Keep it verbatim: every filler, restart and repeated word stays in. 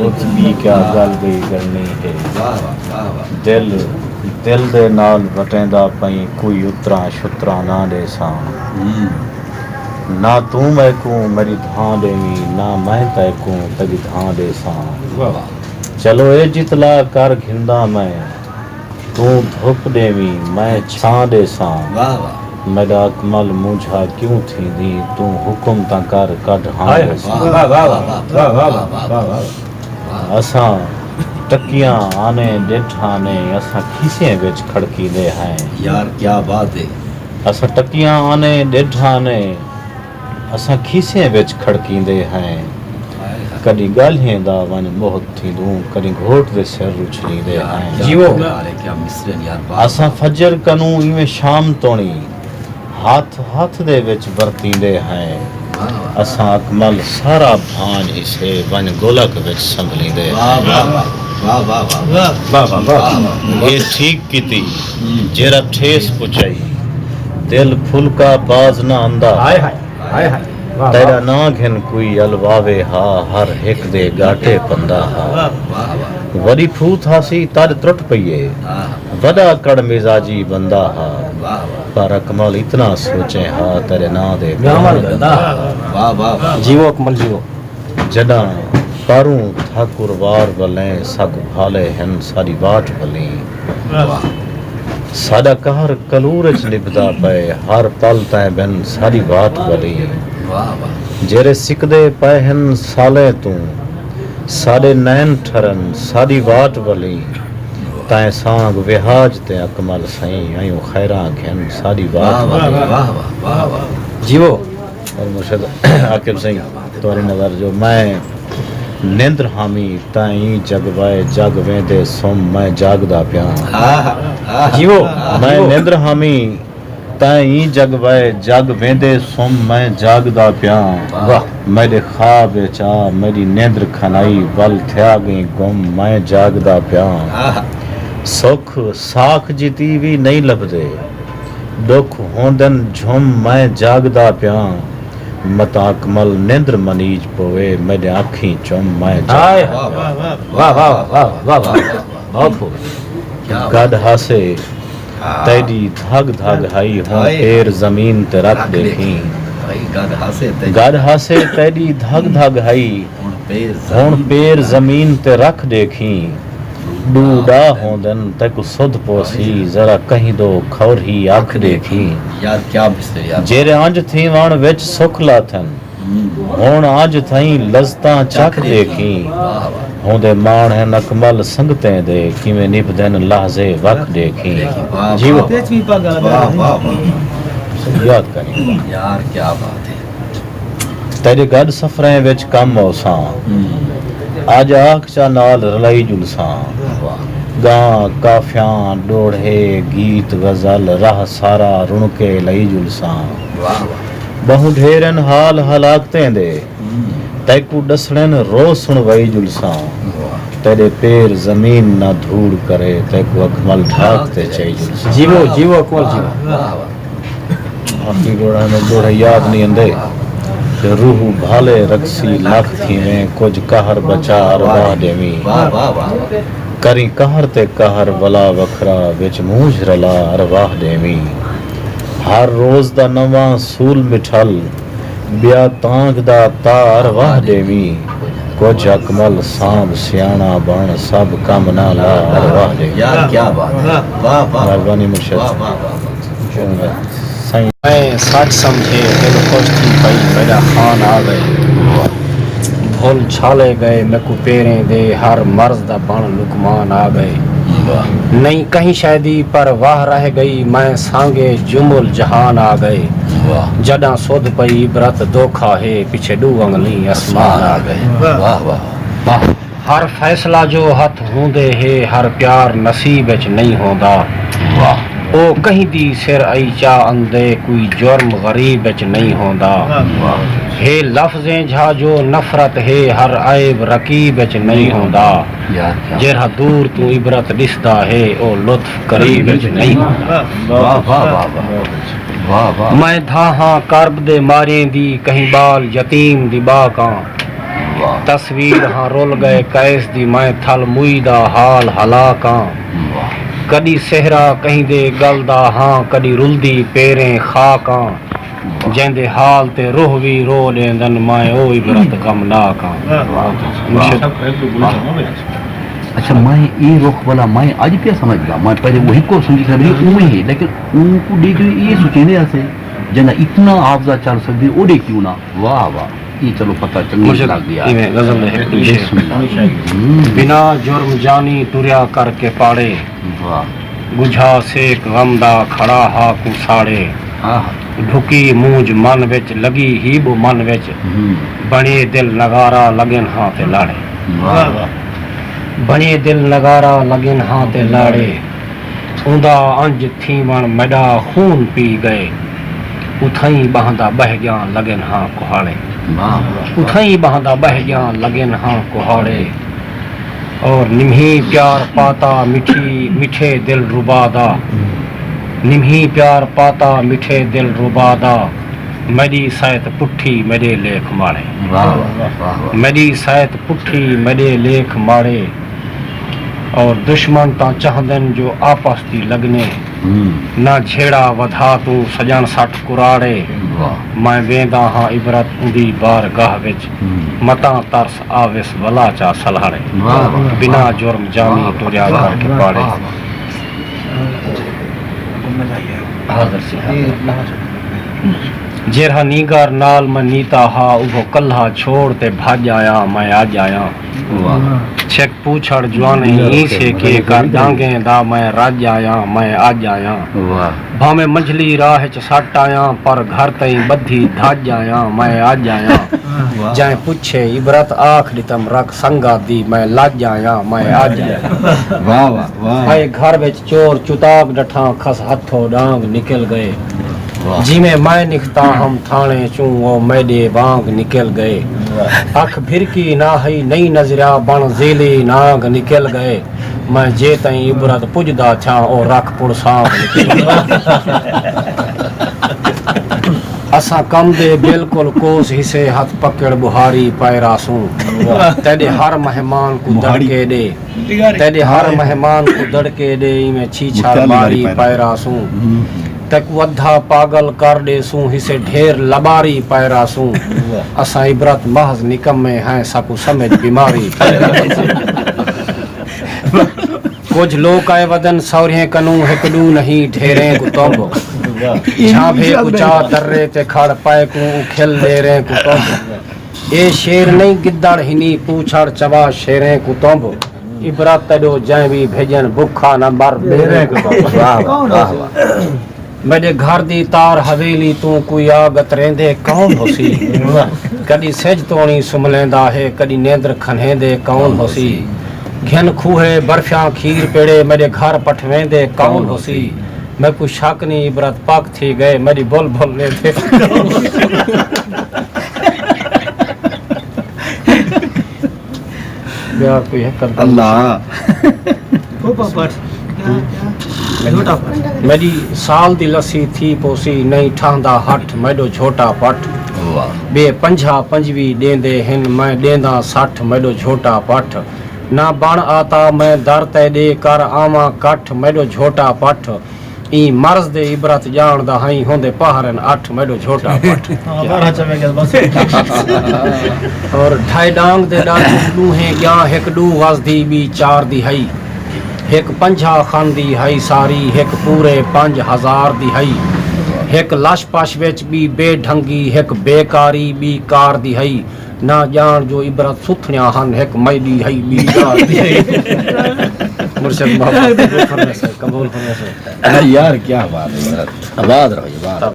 اتھ ٻی کیا ڳالھ ڳئی کرݨی ہے۔ دل، دل دے نال وٹیندا پئیں، کوئی اتراں شتراں نہ ݙیساں۔ نہ توں میکوں میݙی دھاں ݙیویں، نہ میں تیکوں تیݙی دھاں ݙیساں۔ چلو اے جتلا کر گھنداں میں، توں دھپ ݙیویں، میں چھاں ݙیساں۔ میݙا اکمل مونجھا کیوں تھیندیں، توں حکم تاں کر کڈھ ہاں ݙیساں۔ اساں ٹکیاں آنے ݙٹھ آنے، اساں کھیسیں وچ کھڑکیندے ہیں۔ یار کیا بات ہے۔ اساں ٹکیاں آنے ݙٹھ آنے، اساں کھیسیں وچ کھڑکیندے ہیں۔ کݙی ڳالھیں دا ونڄ مہت تھیندوں، کݙی گھوٹ دے سر اچھلیندے ہیں۔ جیوو۔ اساں فجر کنوں ایویں شام توݨی ہتھ ہتھ دے وچ ورتیندے ہیں۔ اساں اکمل سارا بھانڄ حصے ونڄ گولک وچ سنبھلیندے ہیں۔ اے ٹھیک کیتی جیرھا ٹھیس پچائی، دل پھلکا باز نہ آندا۔ تیݙا ناں گھن کوئی الواوے ہا، ہر ہک دے ڳاٹے پندا ہا۔ وݙی پھوت ہاسی تݙ ترٹ پئی اے، وݙا کڑ مزاجی بندہ ہا۔ پر اکمل اتنا سوچیں ہا، تیݙے ناں دے ڳاوݨ گندا ہا۔ جیوو اکمل جیوو۔ جݙاں پاروں تھاکر وار ولیں، سک بھالے ہن ساݙی واٹ ولیں۔ ساݙا قہر کلور اچ نبھدا پئے، ہر پل تیں بن ساݙی واٹ ولیں۔ جیرھے سکدے پئے ہن سالیں توں، ساݙے نین ٹھرن ساݙی واٹ ولیں۔ تیں سانگ وہاج تے اکمل سئیں، آیوں خیراں گھن ساݙی واٹ ولیں۔ جیوو۔ اور مرشد عاقب سئیں، تہاݙی نظر جو میں نندر ہامی تاں ایں جڳ وائے جڳ ویندے سم میں جاڳدا پیاں۔ جیوو۔ میں نندر ہامی تاں ایں جڳ وائے جڳ ویندے سم میں جاڳدا پیاں۔ میݙے خواب اچ آ میݙی نندر کھنائی، ول تھیا ڳئیں گم میں جاڳدا پیاں۔ سکھ ساکھ جتی وی نئیں لبھدے، ݙکھ ہوندن جھم میں جاڳدا پیاں۔ متاں اکمل نندر منیج پووے، میݙیاں اکھیں چم میں جاڳدا پیاں۔ واہ واہ واہ واہ واہ واہ واہ واہ۔ بہت خوب۔ گݙ ہاسے تیݙی دھڳ دھڳ ہئی، ہݨ پیر زمین تے رکھ ݙیکھیں۔ گݙ ہاسے تیݙی دھڳ دھڳ ہئی، ہݨ پیر زمین تے رکھ ݙیکھیں۔ ݙو ݙا ہوندن تیکوں سدھ پوسی، ذرا کہیں دو کھور ہی اکھ ݙیکھیں۔ جیرھے انج تھیوݨ وچ سکھ لاتھن، ہݨ انج تھئیں لذتاں چکھ ݙیکھیں۔ ہوندے ماݨ ہن اکمل سنگتیں دے، کیویں نبھدن لحظے وکھ ݙیکھیں۔ جیوو۔ یاد کریں۔ یار کیا بات ہے۔ تیݙے گݙ سفریں وچ کم اوساں، اڄ آکھ چا نال رلائی ڄلساں۔ ڳاں، کافیاں، ݙوہڑے، گیت، غزل، راہ سارا رݨکے لئی ڄلساں۔ ٻہوں ڈھیر ہن حال ہلاکتیں دے، تیکوں ݙسݨن رو سݨوائی ڄلساں۔ تیݙے پیر زمین نہ دھوڑ کرے، تیکوں اکمل ڈھاک تے چائی ڄلساں۔ جیوو، جیوو اکمل جیوو۔ آخری ݙوہڑا ہے، میں ݙوہڑے یاد نی ایندے۔ تے روح بھالے رکھسی لکھ تھیویں، کجھ قہر بچا ارواح ݙیویں۔ کریں قہر تے قہر ولا وکھرا، وچ مونجھ رلا ارواح ݙیویں۔ ہر روز دا نواں سول مٹھل، ٻیا تانگھ دا تار واہ ݙیویں۔ کجھ اکمل سانبھ سیاݨا بݨ، سب کم نہ لا ارواح ݙیویں۔ یار کیا بات ہے۔ واہ واہ۔ مہربانی مرشد۔ واہ واہ واہ واہ۔ سائیں۔ میں سچ سمجھے دل خوش تھی پئی، میݙا خان آ ڳئے۔ بھل چھالے ڳئے میکوں پیریں دے، ہر مرض دا بݨ لقمان آ ڳئے۔ واہ۔ نئیں کہیں شے دی پرواہ رہ ڳئی، میں سانڳے جمل جہان آ ڳئے۔ واہ۔ جݙاں سدھ پئی عبرت دھوکا ہے، پچھے ݙو انگلیں اسمان آ ڳئے۔ واہ واہ۔ واہ۔ ہر فیصلہ جو ہتھ ہوندے ہے، ہر پیار نصیب اچ نئیں ہوندا۔ واہ۔ او کہیں دی سر ائی چا اندے، کوئی جرم غریب اچ نئیں ہوندا۔ واہ۔ ہے لفظیں جھا جو نفرت ہے، ہر عیب رقیب اچ نئیں ہوندا۔ یار کیا۔ جیرھا دور توں عبرت ݙسدا ہے، او لطف قریب اچ نئیں ہوندا۔ واہ، واہ، واہ، واہ۔ واہ، واہ۔ میں دھاہاں کرب دے ماریں دی، کہیں ٻال یتیم دی ٻاکاں۔ تصویر ہاں رل ڳئے قیس دی، میں تھل موئی دا حال ہلاکاں۔ کݙی صحرا کہیں دے ڳل دا ہاں، کݙی رلدی پیریں خاکاں۔ جیندے حال تے روح وی رو ݙیندن، میں او عبرت غمناکاں۔ مرشد۔ اچھا، میں اے رخ والا میں اج پیا سمجھدا، میں پہلے وہی کو سمجھی کھڑی اونویں ہی، لیکن اون کو ڈیکھ کے اے سوچیندے ہاسے جنہاں اتنا حافظہ چل سکدے اوڈے کیوں نہ؟ واہ واہ، اے چلو پتہ چنگی مرشد، لگ گیا۔ ایویں غزل دے ہک ݙو شعر۔ بنا جرم جانی ٹریا کر کے پاڑے، ڳجھا سیک غم دا کھڑا ہا کوں ساڑے۔ ڈھکی مونجھ من وچ لڳی ہی ٻو من وچ، بݨیے دل نغارا لڳن ہاں تے لاڑے۔ بݨیے دل نغارا لڳن ہاں تے لاڑے، اوندا انج تھیوݨ میݙا خون پی ڳئے، اتھائیں ٻہندا ٻہہ ڳیاں لڳن ہاں کہاڑے۔ اتھائیں ٻہندا ٻہہ ڳیاں لڳن ہاں کہاڑے۔ اور نمھی پیار پاتا مٹھی مٹھے دل ربا دا، نمھی پیار پاتا مٹھے دل ربا دا، میݙی سائت پٹھی میݙے لیکھ ماڑے۔ میݙی سائت پٹھی میݙے لیکھ ماڑے۔ اور دشمن تاں چاہندن جو آپس دی لڳنے، نہ جھیڑا ودھا توں سڄݨ سٹ کراڑے۔ میں ویندا ہاں عبرت اوندی بارگاہ وچ، متاں ترس آوس ولا چا سلہاڑے۔ بنا جرم جانی ٹریا کر کے پاڑے۔ جیرھا نینگر نال میں نیتا ہا، اوہو کلھا چھوڑ تے بھڄ آیاں، میں اڄ آیاں۔ چھک پوچھڑ جوانیں ایں سیکے، کر ݙانگیں دا میں رڄ آیاں، میں اڄ آیاں۔ بھانویں منجھلی راہ اچ سٹ آیاں، پر گھر تئیں ٻدھی دھڄ آیاں، میں اڄ آیاں۔ جئیں پچھے عبرت آکھ ݙتم رکھ سنگت دی، میں لڄ آیاں، میں اڄ آیاں۔ واہ واہ واہ۔ ہائے گھر وچ چور چتاک ݙٹھاں، کھس ہتھوں ݙانگ نکل ڳئے۔ جیویں میں نکھتا ہم تھاݨے چوں، او میݙے وانگ نکل ڳئے۔ اکھ بھرکی نہ ہئی نئیں نظریا، بݨ ذیلی نانگ نکل ڳئے۔ میں جے تئیں عبرت پڄدا تھیاں، او رکھ پڑسانگ نکل ڳئے۔ اساں کم دے بالکل کوس ہسے، ہتھ پکڑ ٻوہاری پائراسوں۔ تیݙے ہر مہمان کوں دڑکے ݙے، تیݙے ہر مہمان کوں دڑکے ݙے، ایویں چھیچھڑ ماری پائراسوں۔ تیکوں ادھا پاڳل کر ݙیسوں، ہسے ڈھیر لٻاری پائراسوں۔ اساں عبرت محض نکمے ہیں، ساکوں سمجھ بیماری پائراسوں۔ کجھ لوک آئے ودن سورھیں کنوں، ہک ݙو نہیں ڈھیریں کوں تمب۔ جھانبھے کوں چا درے تے کھڑ، پئے کوں اکھل لیریں کوں تمب۔ اے شیر نئیں گدڑ ہنی پوچھڑ، چوا شیریں کوں تمب۔ عبرت تیݙو جئیں وی بھیڄن، بکھا نہ مر ٻیریں کوں تمب۔ واہ واہ واہ واہ۔ میݙے گھر دی تار حویلی توں، کوئی آ ڳتریندے کون ہوسی؟ کݙی سجھ توݨی سمھلیندا ہے، کݙی نیندر کھنھیندے کون ہوسی؟ گھن کھوہے برفیاں کھیر پیڑے، میݙے گھر پٹھویندے کون ہوسی؟ میکوں شک نی عبرت پک تھی ڳئے، میݙی بلبل نیندے۔ ٻیا کوئی ہک انداز؟ اللہ۔ میݙی سال دی لسی تھی پوسی، نئیں ٹھہندا ہٹھ میݙو جھوٹا پٹھ۔ ٻئے پنجاہ پنجویہہ ݙیندے ہن، میں ݙینداں سٹھ میݙو جھوٹا پٹھ۔ نہ بݨ آتا میں در تیݙے، کر آواں کٹھ میݙو جھوٹا پٹھ۔ ایں مرض دے عبرت ڄاݨدا ہئیں، ہوندے پہرن اٹھ میݙو جھوٹا پٹھ۔ اور ڈھائی ڈانگ دے ݙاڈھے ݙوہیں ڳیاں، ہک ݙو گز دی ٻی چار دی ہئی، ہک پنجاہ خن دی ہئی ساری، ہک پورے پنج ہزار دی ہئی، ہک لش پش وچ ٻی بے ڈھنگی، ہک بے کاری ٻی کار دی ہئی۔ نہ ڄاݨ جو عبرت ستھݨیاں ہن، ہک میݙی ہئی ٻی ڄار دی ہئی۔ مرشد محبت قبول فرمیسے، قبول فرمیسے۔ ارے یار کیا بات ہے یار۔ آباد رہو جی، آباد۔